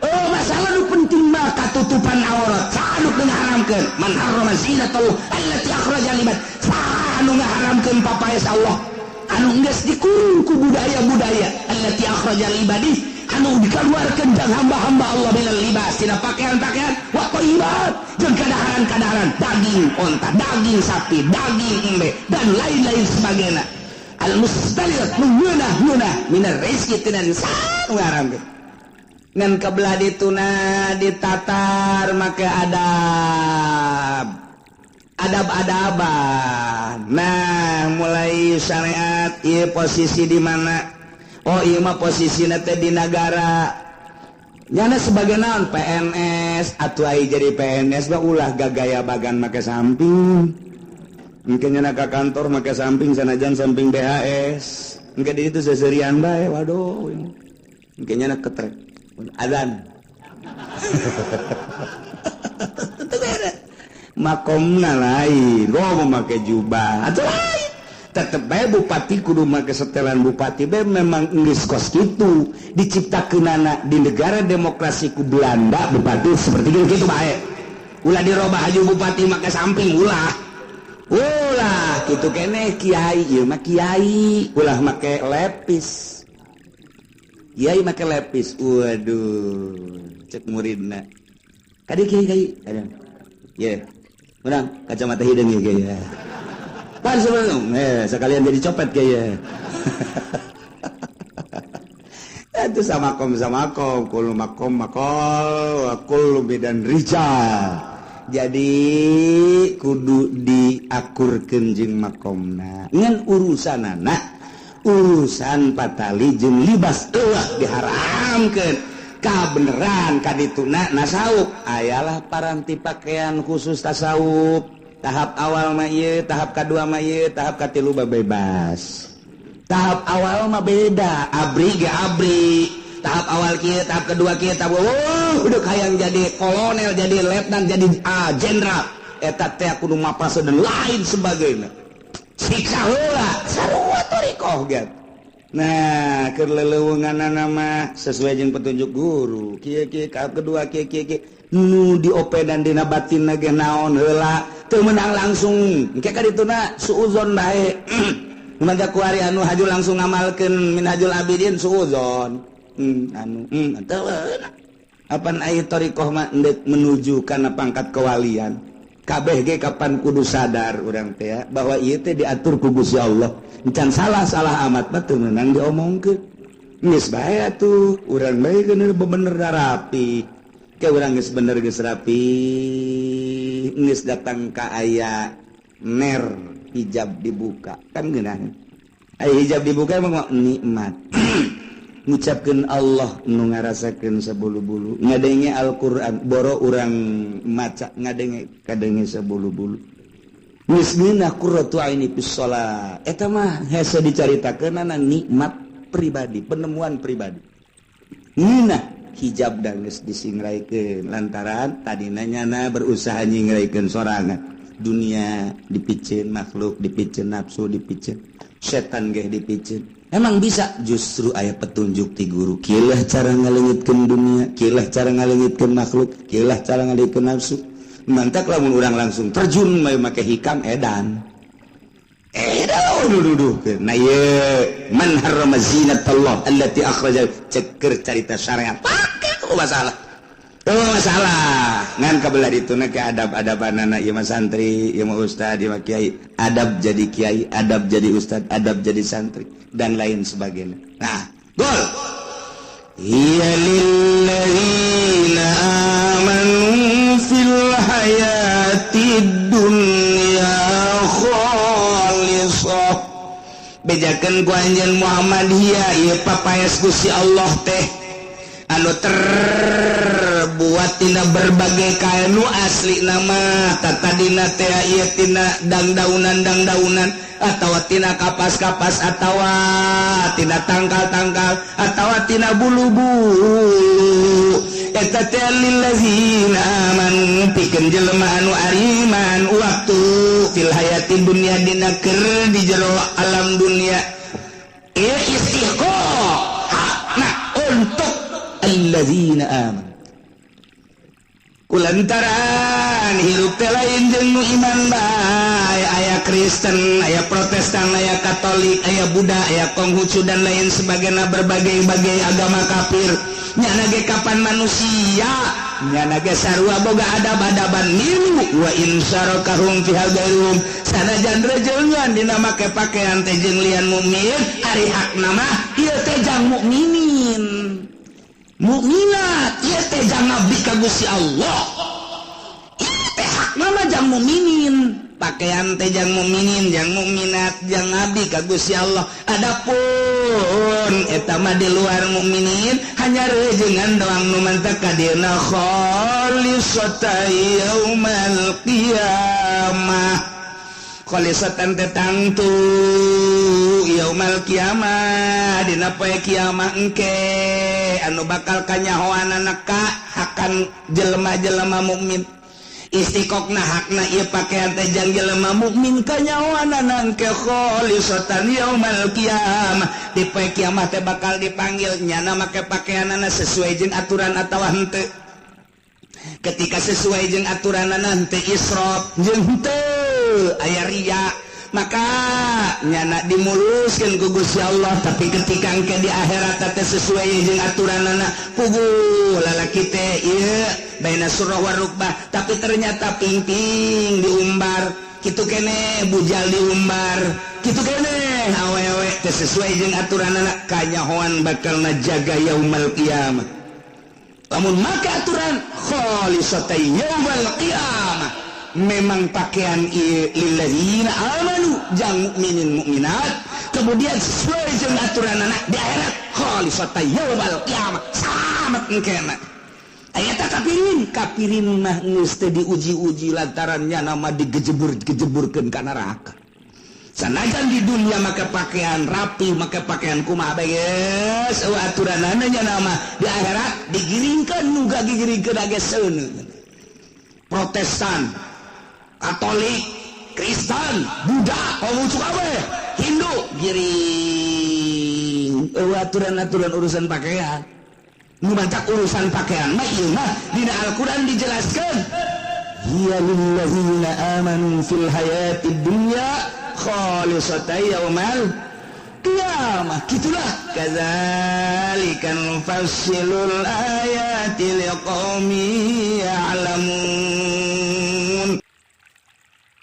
Oh, masalah nu penting mah katutupan aurat. Saha nu ngaharamkeun? Man harrama zinatallah allati akhraja liman. Saha anu ngaharamkeun papaes Allah? Anu geus dikurung ku budaya-budaya allati akhraja libadi, anu dikeluarkeun jang hamba-hamba Allah minal libas tina pakaian-pakaian wa thayyibat jeung kadaharan-kadaharan daging onta, daging sapi, daging embe dan lain-lain sebagainya. Al mustalil ngeunah-ngeunah minar rizki tina saha ngaharamkeun. Ngan kebelah dituna ditatar make adab. Adab-adaban. Nah, mulai syariat ieu posisi di mana? Oh, ieu mah posisina teh di nagara. Nyana sebagai naon PNS atuh ai jadi PNS mah ulah gagaya bagan make samping. Engke nyana ka kantor make samping sanajan samping BHS. Engke di ditu seserian bae, waduh. Engke nyana ketrek. Azan. Makomna lain, gua mau make jubah atau lain. Tetep bae bupati kudu make setelan bupati bae memang geus kos kitu diciptakeunana di negara demokrasi ku Belanda bupati seperti gitu bae. Ulah dirobah haju bupati make samping ulah. Ulah kitu keneh kiai ieu mah kiai ulah make lepis. Kiai make lepis. Waduh, cek muridna. Kadi kiai kiai. Ye. Menang kacamata hidung ya kayaknya. Pan sebelum sekalian jadi copet kayaknya. Itu sama kom kullu makom makol wa kullu bidan rijal. Jadi kudu diakurkeun jeung makomna. Ngan urusanana urusan patali jeung libas eueuh diharamkeun. Kabeneran kadituna nasawuf ayalah paranti pakaian khusus tasawuf tahap awal mah ieu tahap kadua mah ieu tahap katilu mah bebas tahap awal mah beda abri ge abri tahap awal kieu tahap kedua kieu tahap udah hayang jadi kolonel jadi letnan jadi jenderal eta teh kudu mapase dan lain sebagainya siksa heula sarua thariqah ge. Nah, keur leleuweunganana mah sesuai jeung petunjuk guru. Kieu kieu tahap kedua kieu kieu kieu nu diopedan dina batinna ge naon heula teu meunang langsung. Engke ka dituna suuzon bae. Mangga kuari anu haju langsung ngamalkeun Minhajul Abidin suuzon. Anu teu apan aya thariqah mah endek menuju kana pangkat kewalian. Kabeh ge kapan kudu sadar urang teh bahwa ieu teh diatur ku Gusti Allah. Encan salah-salah amat mah teu meunang diomongkeun. Geus bae atuh, urang bae geus bener rapi. Ke urang geus bener geus rapi, geus datang ka aya ner hijab dibuka. Kan geunah. Aya hijab dibuka emang nikmat. Ngucapkeun Allah nu ngarasakeun sabulu-bulu ngadenge Al-Qur'an boro urang maca ngadenge kadenge sabulu-bulu geus ngeunah qurratu aini fis shalah eta mah hese dicaritakeunana nikmat pribadi penemuan pribadi ngeunah hijab da geus disingraikeun lantaran tadina nyana berusaha nyingraikeun sorangan dunia dipiceun makhluk dipiceun nafsu dipiceun setan ge dipiceun. Emang bisa justru aya petunjuk ti guru kieulah cara ngaleungitkeun dunia kieulah cara ngaleungitkeun makhluk kieulah cara ngaleungitkeun nafsu mantak lamun urang langsung terjun mah make hikam edan edan duduh nah ieu man harrama zinatallah allati akhraja ceker carita syariat pake ku masalah teu masalah ngan kabelah dituna ke adab-adabanana ieu mah santri ieu mah ustad ieu mah kiai adab jadi kiai adab jadi ustad adab jadi santri dan lain sebagainya. Nah, gol. Hiya lilladzina amanu fil hayatid dunya khalisah. Bejakeun ku anjeun Muhammad hiya ieu papaes Gusti Allah teh anu terbuat tina berbagai kain nu asli nama tatadina teh ieu tina dangdaunan-dangdaunan atawa tina kapas-kapas atawa tina tangkal-tangkal atawa tina bulu-bulu. Eta teh lillazina amanu pikeun jelema anu ariman waktu fil hayati dunya dina keur di jero alam dunia. Ieu istihqaq hakna untuk allazina amanu kulantaran hirup teh lain jeung nu iman bae. Aya Kristen, aya Protestan, aya Katolik, aya Buddha, aya Konghucu dan lain sebagainya, berbagai-bagai agama kafir. Nyana ge kapan manusia, nyana ge sarua boga adab-adaban milu. Wa in syarakahum fiha ghairuhum, sanajan rejeungan dina make pakaian teh jeung lian mukmin, ari hakna mah ieu teh jang mukminin mukminat, ieu teh jang ngabdi ka Gusti Allah, ieu teh hakna mah jang mukminin, pakaian teh jang mukminin, jang mukminat, jang ngabdi ka Gusti Allah. Adapun eta mah di luar mukminin hanya rejengan doang nu mantak kadieuna khalisatan yaumal qiyamah. Khalisatan teh tangtu yaumal qiyamah, dina poe kiamah engke anu bakal kanyahoanana ka hakan jelema-jelema mukmin. Istiqokna hakna ieu pakaian teh jang jelema mukmin, kanyahoanana engke khalisatan yaumal qiyamah. Di poe kiamah teh bakal dipanggil nyana make pakaianana sesuai jeung aturan atawa henteu. Ketika sesuai jeung aturanana, henteu israf jeung henteu aya ria, maka nyana dimuluskeun ku Gusti Allah. Tapi ketika engke di akhirat teh sesuai jeung aturanana, puguh lalaki teh ieu baina surah warukbah, tapi ternyata pingping diumbar kitu kene, bujal diumbar kitu kene, awewe teh sesuai jeung aturanana, kanyahoan bakal ngajaga yaumal qiyamah. Lamun maka aturan khalisatan yaumal qiyamah, memang pakaian ieu lilladzina amanu jang mukminin mukminat, kemudian sesuai jeung aturan anak di akhirat khalisatan yaumal qiyamah, selamat engkena. Aya tak kafirin, kafirin mah geus teu diuji-uji lantaran nama digejebur-gejeburkeun ka neraka. Sanajan di dunia maka pakaian rapi, maka pakaian kumaha bae geus eueuh aturanana, nya nama di akhirat digiringkeun nu gigiringkeun ge seuneu. Protestan, Katolik, Kristen, Buddha, Konghucu kabeh, Hindu giring eueuh aturan-aturan urusan pakaian. Nu matak urusan pakaian mah ieu mah dina Al-Qur'an dijelaskeun hiya lillazina amanu fil hayatid dunya khalisatan yaumal qiyamah. Gitulah kadzalika nufassilul ayati liqaumin ya'lamun.